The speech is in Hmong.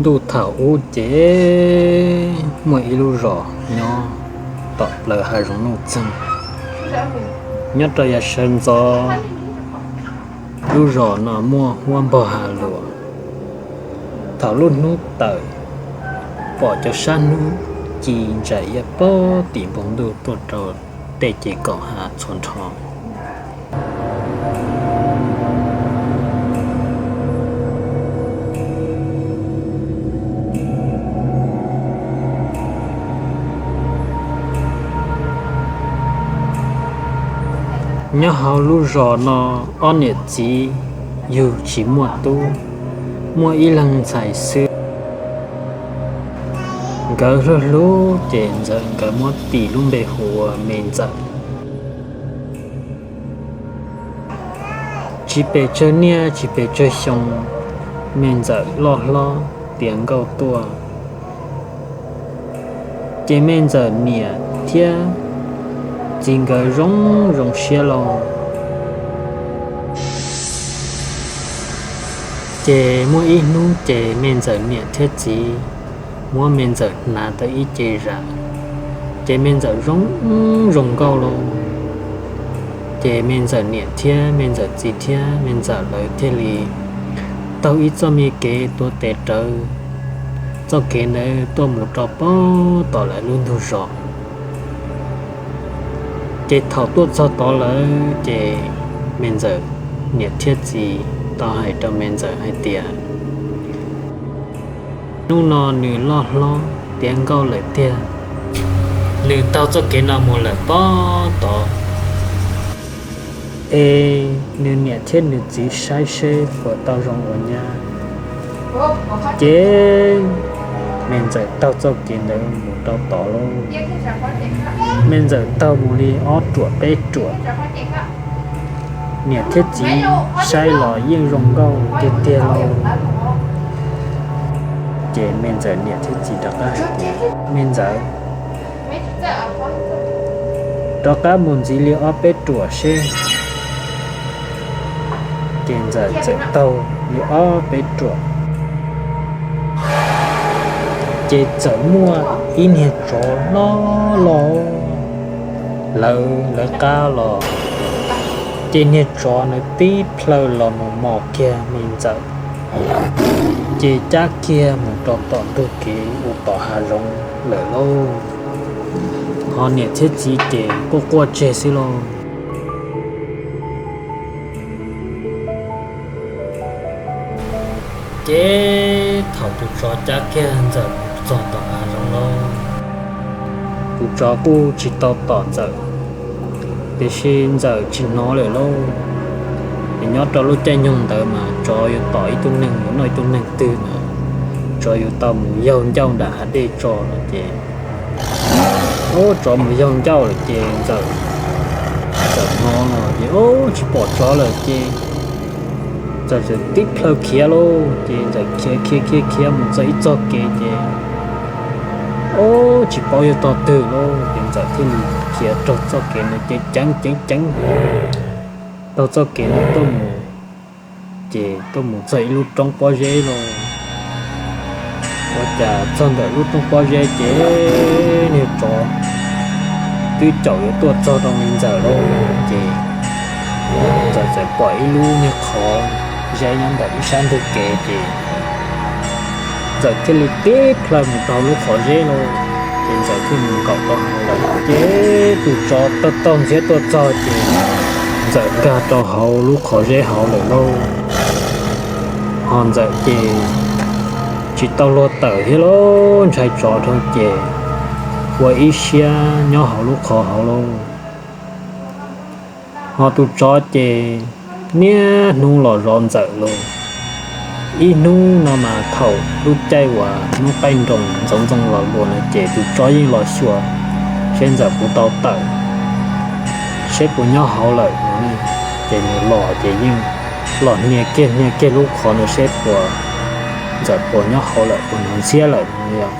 Ntuj thaum ub ces muaj ib lub zos nyob tom plaws hav zoov nuj txeeg. Nyob rau yav sawv ntxov, lub zos no muaj huab npog ha luas. Thaum lub hnub tawm, pom cov sab hnub ci ntsa iab pob tim npoo ntuj tuaj rau tej ces kaum ha txhua nrho. Nyob hauv lub zos no, ob niam txiv yug tsis muaj tub, muaj ib leeg ntxhais xwb. Nkawd hlub hlub ces Ntxawm nkawd muab tis lub npe hu ua Me Ntxawm. Tsis pes tsawg niaj tsis pes tsawg xyoo, Me Ntxawm loj hlob tiav nkauj tuaj. Ces Me Ntxawm niam thiab txiv nkawd zoo zoo siab lauj. Ces muaj ib hnub ces Me Ntxawm niam thiab txiv muab Me Ntxawm hnav tau ib ce zam, ces Me Ntxawm zoo zoo nkauj lauj. Ces Me Ntxawm niam thiab Me Ntxawm txiv thiab Me Ntxawm lawv thiaj li taug ib txoj me kev tuav tes rawv txoj kev ntawd tuaj mus rau pem tom lawv lub ntug zos. Ces thaum tuaj txog tod lawm ces Me Ntxawm niam thiab txiv tau hais rau Me Ntxawm hais tias, hnub no nws loj hlob tiav nkauj lawm tiag, nws taug txoj kev no mus lawm pem tod, es nws niam thiab nws txiv saib seb puas tau zoo ua nyab. Ces Me Ntxawm taug txoj kev ntawd mus rau tod lauj. Me Ntxawm taug mus li ob ruam peb ruam, niam thiab txiv saib los yeej zoo nkauj tiag tiag lauj. Ces Me Ntxawm niam thiab txiv rov qab hais tias, Me Ntxawm, rov qab mus ntxiv li ob peb ruam seb. Ces Ntxawm txawm taug li ob peb ruam, ces txawm muaj ib niag tsov loj loj lawv lawv qab los. Ces niag tsov ntawd tib plhaw los mus mos kiag Me Ntxawm, ces cab kiag mus rau tom ntug kev ua tom hav zoov lawm lauj. Ho niam thiab txiv ces quaj quaj tseg xwb lauj. Ces thaum tus tsov cab kiag Ntxawm mus txog tom hav zoov lauj, tus tsov kuj tsis tau tom Ntxawm, tiam sis Ntxawm tsis hnov lawm lauj. Es nyob rau lub caij nyoog ntawd mas tsov yuav tom ib tug neeg yuav noj ib tug neeg twg mas tsov yuav tau mus yaug ncauj nram hav dej tso no ces, ub, tsov mus yaug ncauj lawm ces Ntxawm txawm hnov no ces, ub, tsis pom tsov lawm ces Ntxawm txawm tib plhaw khiav lauj. Ces Ntxawm khiav khiav khiav khiav mus txog ib txoj kev ces, ub, tsis paub yog tog twg lauj. Ces Ntxawm thiaj li khiav raug txoj kev ntawd ceev ceev ceev ceev taug txoj kev ntawd tuaj mus, ces tuaj mus txog ib lub roob pob zeb lauj. Ua cas txog ntawm lub roob pob zeb ces niag tsov twb caum yuav tuaj txog rau li Ntxawm lauj. Ces Ntxawm txawm pom ib lub niag qhov zeb nyob ntawm ib sab ntug kev ces Ntxawm thiaj li tib plhaw mus rau lub qhov zeb lauj. Ces Ntxawm thiaj mus nkaum rau hauv lawm ces tus tsov taug taug ntxhiab tuaj txog ces Ntxawm nkag rau hauv lub qhov zeb hauv lawm lauj. Ho Ntxawm ces tsis tau luag tawm thiab lauj, ntshai tsov dhau ces ua ib siab nyob hauv lub qhov hauv lauj. Ho tus tsov ces niaj hnub los zov Ntxawm lauj. Ib hnub no mas thaum lub caij uas hnub qaij nroos ntxoov ntxoo los dua no ces tus tsov yeej los xyuas seb Ntxawm puas tau tawm, seb puas nyob hauv lawm no. Ces nws los ces yeej los hnia kiag hnia kiag lub qhov no seb puas, Ntxawm puas nyob hauv lawm, puas hnov ntxhiab lawm no yog.